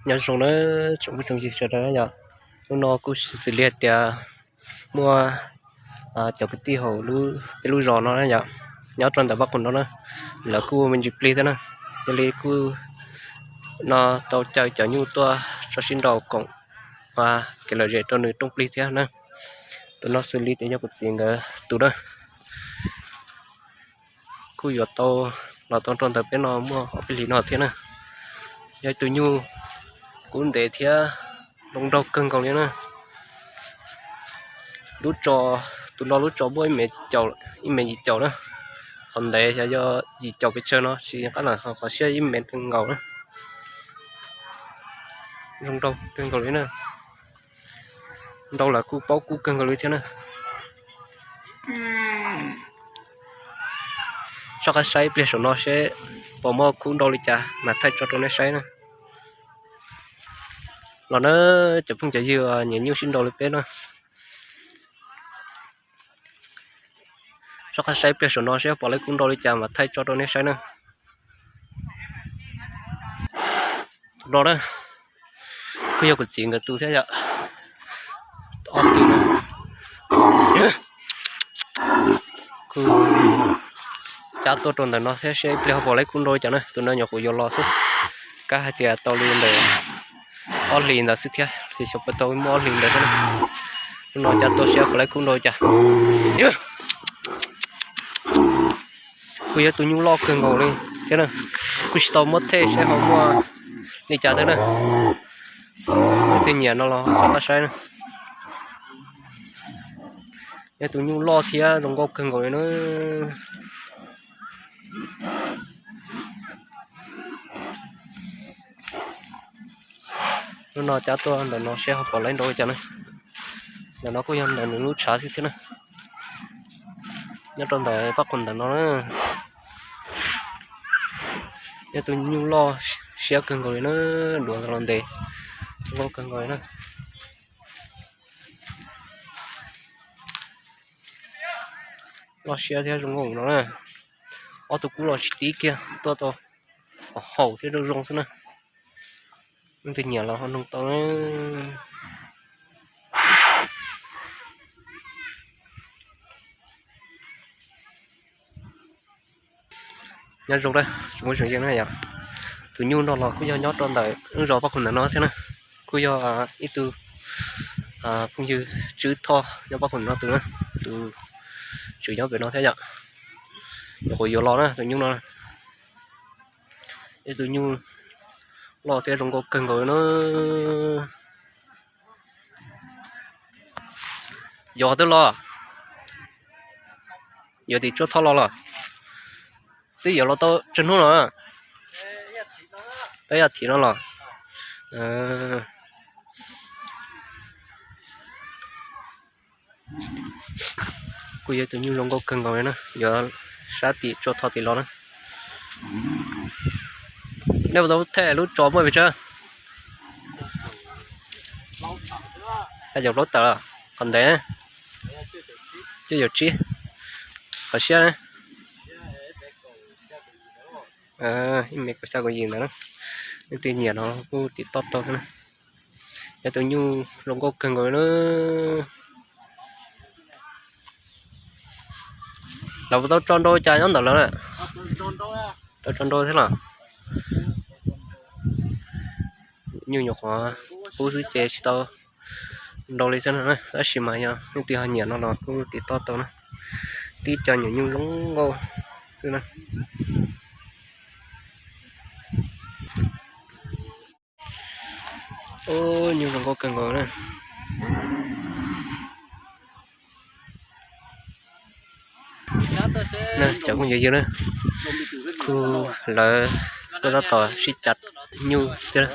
Nyob zoo na tsoom phooj tsoom ywg sawv daws yom, hnub no kuj xws li hais tias muaj cov kwv tij hauv peb lub zos no na yom, nyob rau ntawm Paj Qus no na, lawv kuj ua me ntsis plig thiab na, yog li kuj no tau caw cov nyuj tuaj tso sib nraus koom kev lom zem rau nws rooj plig thiab na. Tus no xws li tias yog kuv txiv nkawd tus na. Kuj yuav tau los tau rau ntawm peb no muaj ob peb hlis no thiab na. Yog ib tug nyuj kub ntev thiab zoo nraug kawg nkaus li na. Lub tso, tus no lub tso muaj ib mev yim caum na. Qhov ntev xyov yog yim caum pes tsawg no tsis qab lam qhov siab ib mev kawg nkaus na. Zoo nraug kawg nkaus li na. Nraug lawv kuj paub kub kawg nkaus li thiab na. Soj qab saib pliag saum no seb puas muaj kub nrau li cas mas thaij tso rau nej saib na. Los na, cov phooj cov ywg nyiam nyuj sib nraus li peb na. Soj qab saib pliag saum no seb puas lawv kub nrau li cas mas thaij tso rau nej saib na. Tus no na, kuj yog kuv txiv nkawd tus thiab yom. Ob tug na. Kuj cab tuaj rau ntawm no thiab seb ib pliag ho puas lawv kub nrau li cas na. Tus no nyuam qhuav yuav los xwb. Kab hais tias tau li ntawm ob hlis ntawd xwb thiab, hlis xyoo puas tau muaj ob hlis ntawd thiab na. Hnub no cab tuaj seb puas lawv kub nrau li cas. Kuj yog tus nyuj loj kawg nkaus li thiab na. Kuj tsis tau muab thej seb ho muaj li cas thiab na. Leej twg nyiam no los ho pab saib na. Yog tus nyuj loj thiab zoo nkauj kawg nkaus li na. Hnub no cab tuaj ntawm no seb ho puas lawv nrau li cas na. Ntawm no kuj yog ntawm nws lub tshav xwb thiab na. Nyob rau ntawm Paj Qus ntawm no na. Yog tus nyuj loj siab kawg nkaus li na, duav los ntev, zoo nkauj kawg nkaus li na. Loj siab thiab zoo nkauj no na. Ob tug kub los tsis tib kiag, tuaj tau haum thiab zoo zoo xwb na. Leej twg nyiam los ho noog tau. Nyob zoo na, tsoom phooj tsoom ywg na yom. Tus nyuj no los kuj yog nyob rau ntawm lub zos Paj Qus ntawm no thiab na. Kuj yog ib tug phooj ywg Tswb Thoj nyob Paj Qus no tus na, tus tswv nyob pem no thiab yom. Nyuam qhuav yuav los na tus nyuj no. Ib tug nyuj loj thiab zoo nkauj kawg nkaus li na. Yog twb los, yog tim Tswb Thoj los los, twb yuav los tau tsawg hnub no? Tab yog thim no los. Kuj yog tus nyuj zoo nkauj kawg nkaus li na, yuav sab tim Tswb Thoj tim los na. Nej puas tau thej lub tso muaj pes tsawg? Xya caum plaub tawm los, qhov ntev cuaj caum tsib, qhov siab ib mev kaum xya kaum yim ntawd na. Leej twg nyiam no kuj tim toj tau thiab na. Yog tus nyuj zoo nkauj kawg nkaus li na. Lawv puas tau tso nrau cas nyob ntawm lawv na? Tau tso nrau thiab los? Nyuj nyuam qhuav pub xwb ces tsis tau nrau li thiab no na, tab sis mas yog leej twg ho nyiam no los kuj tim toj tau na. Tib co nyuam nyuj zoo nkauj xwb na. Nyuj zoo nkauj kawg nkaus na. Cov phooj ywg na, kuj lawv kuj tab tom sib cav nyuj thiab,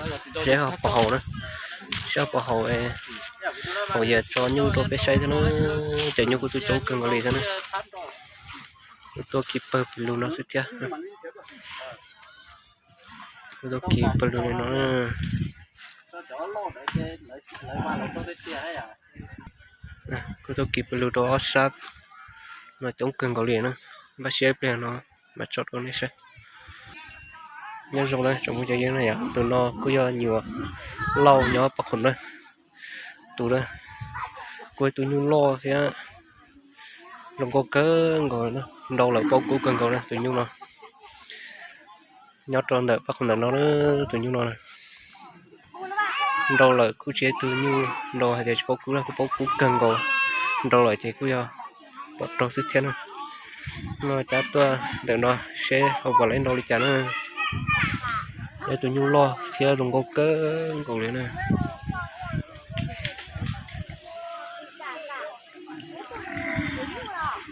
seb ho puas haum na, seb ho puas haum, haum yam tso nyuj rau peb saib thiab na. Cov nyuj kuj tuaj coob kawg nkaus li thiab na. Kuj tuaj khi pawg pes lug no xwb thiab. Kuj tuaj khi pawg lug li no. Kuj tuaj khi pawg lug rau ob sab no coob kawg nkaus li na. Npaj siab ib pliag no mam tso rau nej saib. Nyob zoo na tsoom phooj ywg na yom, tus no kuj yog nyuam Lauj nyob Paj Qhum na. Tus na kuj yog tus nyuj loj thiab zoo nkauj kawg nkaus, nrau lawm paub kub kawg nkaus na tus nyuj no. Nyob rau ntawm Paj Qhum ntawm no na, tus nyuj no nrau lawm kuj tsis yog tus nyuj nrau hais tias tsis paub kub na, kuj paub kub kawg nkaus. Nrau lawm ces kuj yog pom raug xwb thiab na. No cab tuaj ntawm no seb ho puas laiv nrau li cas na. Yog tus nyuj loj thiab zoo nkauj kawg nkaus li na.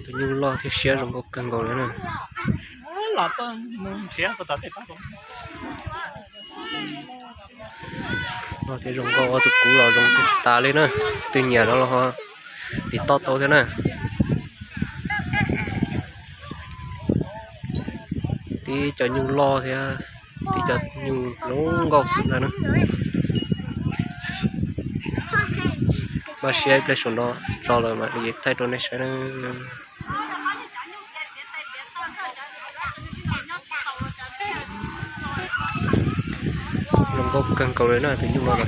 Tus nyuj loj thiab siab zoo nkauj kawg nkaus li na. Loj thiab zoo nkauj, ob tug kub los zoo tas li na. Tus nyiam no los ho tiv toj tau thiab na. Tib cov nyuj loj thiab tib cov nyuj zoo nkauj xwb ntag na. Npaj siab ib pliag saum no tso lawm mam li thaij rau nej saib na. Zoo nkauj kawg nkaus li na tus nyuj no na.